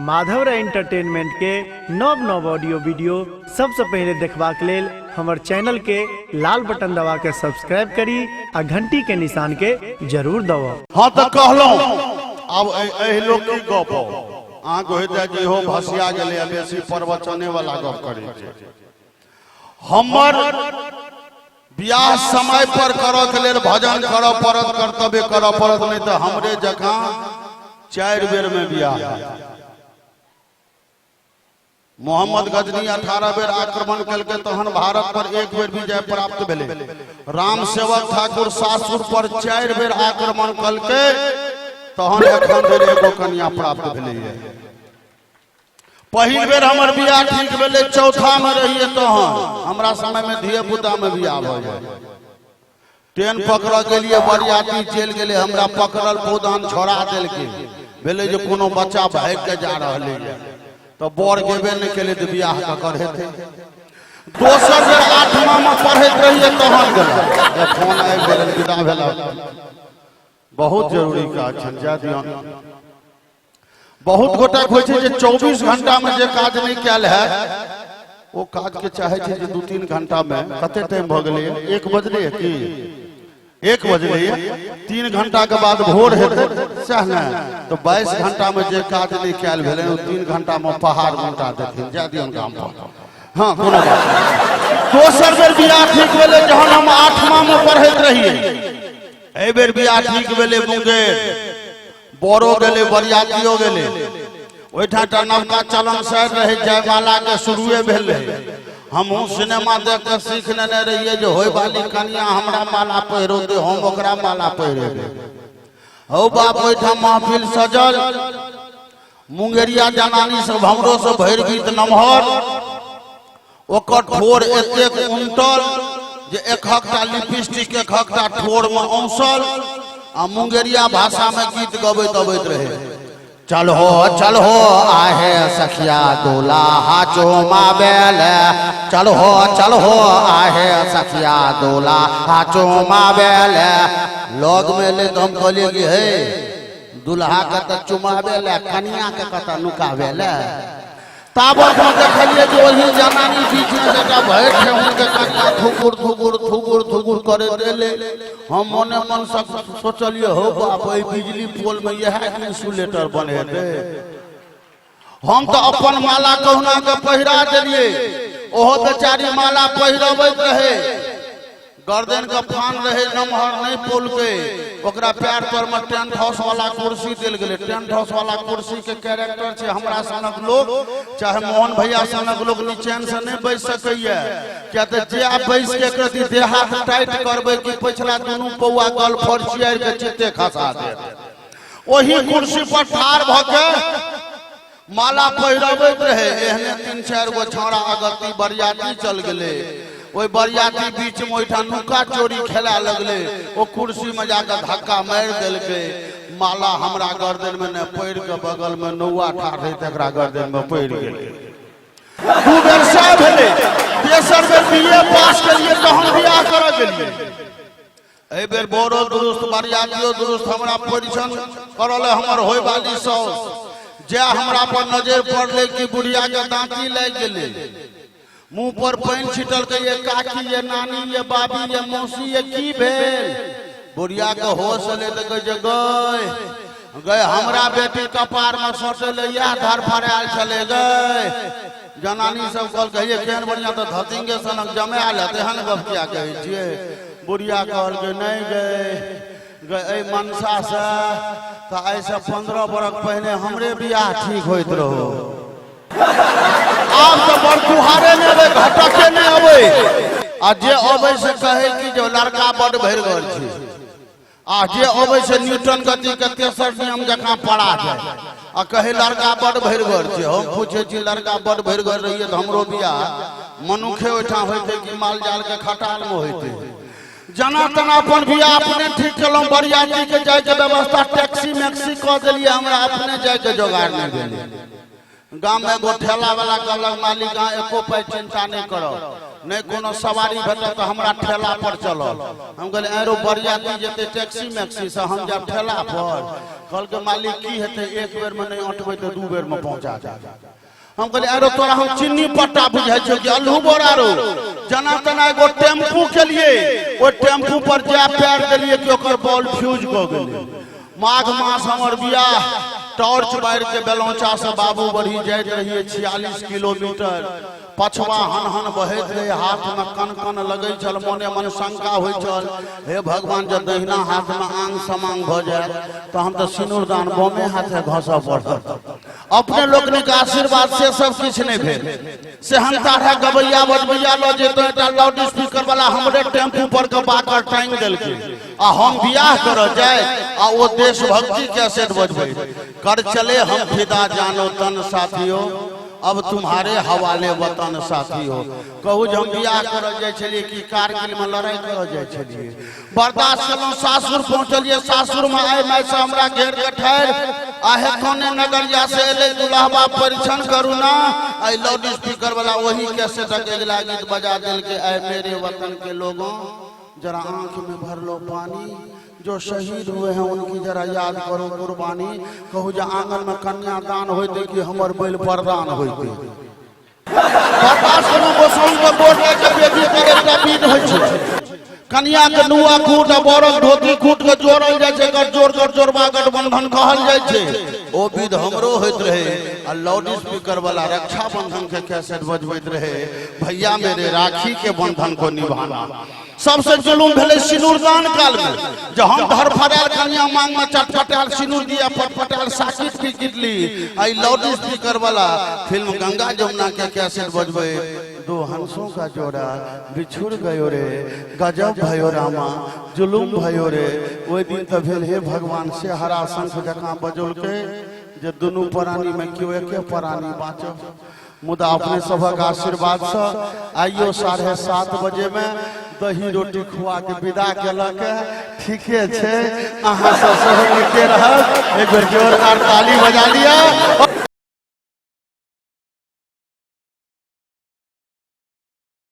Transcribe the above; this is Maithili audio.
माधव राय एंटरटेनमेंट के नव नव ऑडियो वीडियो सबसे पहले देखबाक लेल हमर चैनल के लाल बटन दबा के सब्सक्राइब करी आ घंटी के निशान के जरूर दबाउ। हाँ तऽ कहलहुँ आब एहि लोक की गप हो अहाँके होइत है जे इहो भसिया गेलै आ बेसी प्रवचने वाला गप करै छै। हमर बियाह समय पर करऽ के लेल भजन करऽ पड़त, कर्तव्य करऽ पड़त, नहि तऽ हमरे जकाँ 4 बेर में बियाह। मोहम्मद गजनी 18 बेर आक्रमण केलकै तहन भारत पर 1 बेर विजय प्राप्त भेलै। राम सेवक ठाकुर सासुर पर 4 बेर आक्रमण केलकै तहन एखन धरि एगो कन्या प्राप्त भेलैए। पहिल बेर हमर बियाह ठीक भेलै चौथा में रहिए तहन, हमरा समय में धिया पुता में बियाह भऽ जाइ। ट्रेन पकड़ गेलिए, बरियाती चलि गेलै, हमरा पकड़ल पौदान छोड़ा देलकै। भेलै जे कोनो बच्चा भागि के जा रहलैए, तऽ बर गेबे नहि केलै तऽ बियाह ककर हेतै। दोसर बेर 8मा में पढ़ैत रहिए तहन गेलै, फोन आबि गेलै, विदा भेल। बहुत जरूरी काज छनि, जा दियौन। बहुत गोटा होइ छै जे 24 घंटा में जे काज नहि कयल हैत ओ काज के चाहे छै जे 2-3 घंटा में। कते टाइम भऽ गेलै? 1 बजलै की? 1 बजलै, 3 घंटा के बाद भोर हेतै सएह ने। तऽ 22 घंटा में जे काज नहि कयल भेलै ओ 3 घंटा में पहाड़ उल्टा देथिन, जा दियौन गाम पर। हाँ कोनो बात नहि। दोसर बेर बियाह ठीक भेलै जहन हम 8मा में पढ़ैत रहियै। एहि बेर बियाह ठीक भेलै मुंगेर, बड़ो गेलै बरियातियो गेलै। ओहिठाम एकटा नवका चलन सर रहै, जयमाला के शुरुए भेल रहै। हमहूँ सिनेमा देख कऽ सीख लेने रहियै जे होय वाली कनिया हमरा माला पहिरौतै, हम ओकरा माला पहिरेबै। हौ बाप, ओहिठाम महफिल सजल, मुंगेरिया जनानी सब हमरो से भरि गीत नमहर, ओकर ठोर एतेक उमटल जे एकहकटा लिपस्टिक एकहकटा ठोर में औंसल आ मुंगेरिया भाषा में गीत गबैत अबैत रहे। चल हो चल हो आहे सखिया दूल्हा चुमाबेल, चल हो चल हो आहे सखिया दूल्हा चुमाबेल। लग में एलै तऽ हम कहलियै कि हे दूल्हा के तऽ चुमाबे ले, कनिया के कतऽ नुकाबे ले। ताबत हम देखलियै जे ओहि जनानी बीच में एकटा भरि ठेहुन के कनिया थुकुर थुकुर थुकुर थुकुर करैत एलै। हम मने मन सोचलियै, हौ बाप, एहि बिजली पोल में इएह इंसुलेटर बनेतै। हम तऽ अपन माला कहुना के पहिरा देलियै, ओहो बेचारी माला पहिरबैत रहै। गर्दन के फान रहे नमहर, नहीं पौलकै। ओकरा पैर पर में टेंट हाउस वाला कुर्सी देल गेलै। टेंट हाउस वाला कुर्सी के कैरेक्टर छै, हमरा सनक लोग चाहे मोहन भैया सनक लोग निचैन से नहीं बैस सकैया, किया तऽ जे आब बैस के एक रति देह हाथ टाइट करबै कि पछिला दुनू पौआ गल फरचियारि के चित्ते खसा देत। ओही कुर्सी पर ठाढ़ भऽ के माला पहिरबैत रहे। एहने 3-4 गो छौड़ा अगत्ती बरियाती चल गेलै। ओहि बरियाती बीच में ओहिठाम नुका चोरी खेला लगलै। ओ कुर्सी में जाके धक्का मारि देलकै। माला हमरा गर्दन में नहि पड़ि के बगल में नौआ ठाढ़ रहै तकरा गर्दन में पड़ि गेलै। 2 बेर सएह भेलै। तेसर बेर बी ए पास केलियै तहन बियाह करऽ गेलियै। एहि बेर बड़ो दुरुस्त बरियातियो दुरुस्त हमरा परिछन करल हमर होय वाली साउस। जे हमरा पर नजर पड़लै कि बुढ़िया के दाँती लागि गेलै, मुंह पर पानि छिटलकै, ये काकी ये नानी ये बाबी ये मौसी ये की भेल। बुढ़िया के होश एलै तऽ कहै छै, गय गय हमरा बेटी कपार में सटलै, इएह धरफड़ायल छलै गय। जनानी सब कहलकै, हे केहन बढ़िया तऽ धतिंगे सनक जमायल है, तेहन गप किया कहै छियै। बुढ़िया कहलकै, नहि गय गय, एहि मनसासँ तऽ आइसँ 15 बरख पहिने हमरे बियाह ठीक होइत रहो। आब तऽ बरकुहारे नहि अबै, घटके नहि अबै, आ जे अबै से कहै कि जे लड़का बड भरिगर छै, आ जे अबै से न्यूटन गति के तेसर नियम जकाँ पड़ा जाय आ कहै लड़का बड भरिगर छै। हम पूछै छी, लड़का बड भरिगर रहिए तऽ हमरो बियाह मनुखे ओहिठाम होइतै कि माल जाल के खटाल में होइतै। जना तना अपन बियाह अपने ठीक केलहुँ, बरियाती के जायके व्यवस्था टैक्सी मैक्सी कऽ देलियै, हमरा अपने जायके जोगाड़ नहि भेलै। गाम में एगो ठेला वाला कहलक, मालिक अहाँ एको पाइ चिंता नहि करब, नहि कोनो सवारी भेटत तऽ हमरा ठेला पर चलल। हम कहलियै आरो बरियाती जेतै टैक्सी मैक्सी से, हम जायब ठेला पर। कहलकै मालिक की हेतै, एक बेर में नहि अटबै तऽ 2 बेर में पहुंचा देब। हम कहलियै आरो तोरा हम चिन्नी पट्टा बुझाइ छौ कि अल्हू बोरा रो। जना तना एगो टेम्पू के लिए, ओहि टेम्पू पर जा पैर देलियै कि ओकर बॉल फ्यूज कऽ गेलै। माघ मास हमर बियाह, टॉर्च बारि के बेलौचा से बाबू बढ़ी जाइत रहियै 46 किलोमीटर। पछवा हन हन बहैत रहे, हाथ में कन कन लगै छल, मने मन शंका होइ छल, हे भगवान जब दहिना हाथ में आंग समांग भऽ जायत तऽ हम तऽ सिनुरदान बमे हाथे घसऽ पड़त। अपने लोकनिक आशीर्वाद से सब किछु नहि भेल। सेहनता रहे गबैया बजबैया लऽ जेतौ, एकटा लाउड स्पीकर वाला हमरे टेम्पू पर के बाकर टांगि देलकै आ हम बियाह करऽ जाय आ ओ देशभक्ति कैसेट बजबै। कर चले हम फिदा जानो तन साथियो, अब तुम्हारे हवाले वतन साथियो। कहू जे हम बियाह करऽ जाइ छलियै कि कारगिल में लड़ाई करऽ जाइ छलियै? बर्दाश्त केलहुँ, सासुर पहुँचलियै। सासुर में आइ माय से हमरा घेर के ठहर आहे कोने नगरिया से एलै दुल्हबा परीक्षण करू ना। आई लाउड स्पीकर वाला वही कैसेटक अगिला गीत बजा देलकै, आए मेरे वतन के लोगों जरा आंख में भर लो पानी, जो शहीद हुए हैं उनकी जरा याद करो कुर्बानी। कहू जे आंगन में कन्यादान होते कि हमर बैल प्रदान होते? बर्दाश्त करू, गोसाउन के गोड़ लए के बेटी के एकटा विध होइ छै। कनिया के नुआ कूट आ बरक धोती कूट के जोड़ल जाइ छै, एकर जोड़ कर जोड़बा गठबंधन कहल जाइ छै। ओ विध हमरो होइत रहे आ लाउड स्पीकर वाला रक्षाबंधन के कैसेट बजबैत रहे, भैया मेरे राखी के बंधन को निभाना। सबसे जुलूम भेलै सिनुरदान काल में, जे हम धरफड़ायल कनिया मांग में चटपटायल सिनुर दिया पटपटायल साकिट पीकिट ली, आई लाउड स्पीकर वाला फिल्म गंगा जमुना के कैसेट बजबै, दो हंसों का जोड़ा बिछुड़ गयो रे, गजब भयो रामा जुलूम भयो रे। ओहि दिन तऽ भेल हे भगवान से हरा शंख जकाँ बजौलकै जे दुनू प्राणी में केओ एके प्राणी बाँचब। मुदा अपने सभक आशीर्वाद से आइयो 7:30 बजे में दही रोटी खुआ के विदा केलक। ठीके छै, अहाँ सब सेहो नीके रहब। एक बेर जोरदार ताली बजा लिअ।